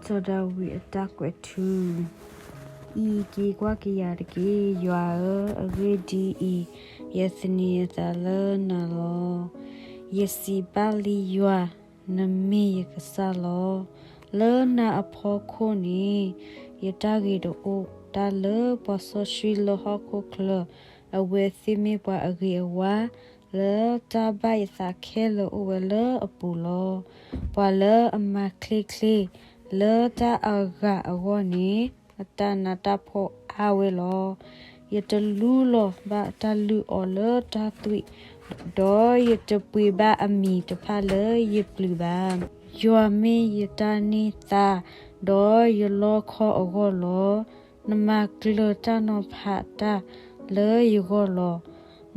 စီၤဒၤဝံးအတၢ်ကွဲးထူ, အံၤက့ၤကွၢ်ကယၤတက့ၢ်, ယွၤဧၢ, အဂ့ၢ်ဒ်အံၤ, ယသန့ၤယသးလၢနၤလီၤ. ယစံးဘၣ်လံယွၤ, နမ့ၢ်ယကစၢ်လီၤ. လၢနၤအဖီခိၣ်န့ၣ် ယတၢ်ဂ့ၤတအိၣ်, တၢ်လၢပှၤစီဆှံလၢဟီၣ်ခိၣ်ချၢ အဝဲသ့ၣ်မ့ၢ်ပှၤအဂ့ၤအဝါ လၢတၢ်ဘၣ်ယသးခဲလၢာ်အိၣ်ဝဲလၢအပူၤလီၤ. ပှၤလၢအမၤချ့ချ့ လၢတၢ်အဂၤအဂီၢ်န့ၣ် အတၢ်နးတၢ်ဖှီၣ်အါဝဲလီၤ. ယတလူလီၤဘၣ်တၢ်လုၢ်အီၤလၢတၢ်သွံၣ်, ဒီးယတပှ့ၤဘၣ်အမံၤတဖၣ်လၢယပျုၤဘၣ်. ယွၤမ့ၢ်ယတၢ်န့ၢ်သါ, ဒီးယလီခီအဂီၢ်လီၤ. နမၤကျၢၤတၢ်နီၤဖးတၢ်လၢယဂီၢ်လီၤ.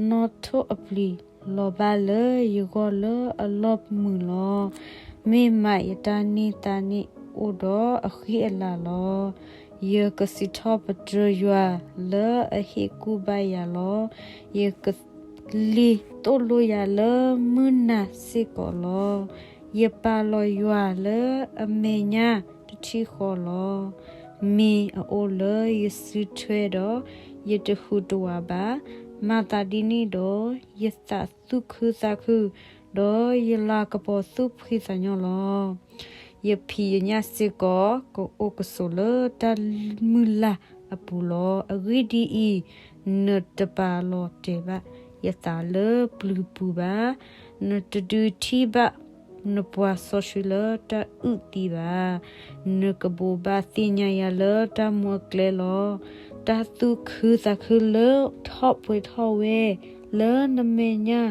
နီၣ်ထိၣ်အပျံၤလီၤဘၣ်လၢယဂီၢ်လၢအလီၢ်မုာ်လီၤ. မ့ၢ်မးယတၢ်န့ၢ်သါန့ၣ်အိၣ်ဒီးအဃံအလၤလီၤ. ယကစံးထီၣ်ပတြၢၤယွၤလၢအဟ့ၣ်ကူၣ်ဘၣ်ယၤလီၤ. ယကလံၤသိၣ်လိယၤလၢမုၢ်နၤစ့ၢ်ကီးလီၤ. ယပာ်လီၤယွၤလၢအမဲာ်ညါတထံၣ်ဃီလီၤ. မ့ၢ်အအိၣ်လၢယစုထွဲဒီး ယတဟူးတဝးဘၣ်. မၤသးဒ်န့ၣ်ဒီး ယသးသူၣ်ခုသးခု, ဒီးယလၤကပီၤသူၣ်ဖှံသးညီလီၤ. ယဖံးယညၣ်စ့ၢ်ကီး ကအိၣ်ကဆိးလၢတၢ်မုၢ်လၢ်အပူၤလီၤ. အဂ့ၢ်ဒ်အံၤ, နတပာ်လီၤတဲာ်ဘၣ်ယသးလၢပျုၤပူၤဘၣ်. နတဒုးထံၣ်ဘၣ်နပှၤစီဆှံလၢတၢ်အုၣ်သံဘၣ်. နကဘိးဘၣ်သ့ၣ်ညါယၤလၢတၢ်မူအကျဲလီၤ. တၢ်သူၣ်ခုသးခုလၢထီၣ်ပှဲၤထီၣ်ဝဲ လၢနမဲာ်ညါ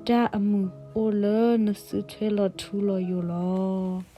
တၢ်အမုာ်အိၣ်လၢနစုထွဲလီၤထူလီၤယိာ်လီၤ.